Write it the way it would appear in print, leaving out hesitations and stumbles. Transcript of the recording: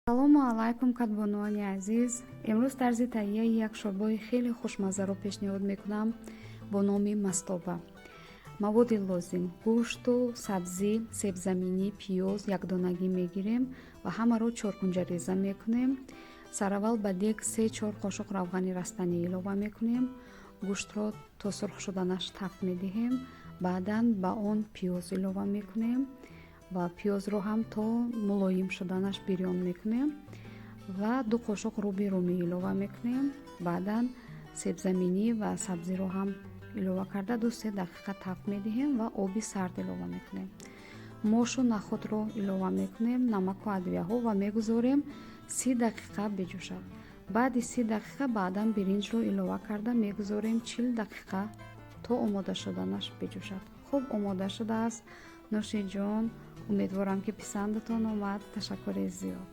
Салому алайкум, кадбонуони азиз! Имрӯз тарзи таҳияи як шӯрбои хеле хушмаззаро пешниҳод мекунам бо номи мастоба. Маводи лозим: гӯшту сабзӣ, себзаминӣ, пиёз якдонагӣ мегирем ва ҳамаро чоркунҷа реза мекунем. Сараввал ба дег 3-4 қошуқ равғани растанӣ илова мекунем. Гӯштро то сурх шуданаш тафт медиҳем. Баъдан ба он пиёз илова мекунем ва пиёзро ҳам то мулоим шуданаш бирён мекунем ва 2 қошуқ руби румӣ илова мекунем. Баъдан себзаминӣ ва сабзиро ҳам илова карда, 2-3 дақиқа тафт медиҳем ва оби сард илова мекунем. Мошу нахӯдро илова мекунем, намаку адвияҳо ва мегузорем, 30 дақиқа биҷӯшад. Баъди 30 дақиқа баъдан биринҷро илова карда, мегузорем, 40 дақиқа то омода шуданаш биҷӯшад. Хуб, омода шудааст. Нӯши ҷон, умедворам, ки писандатон омад. Ташаккури зиёд.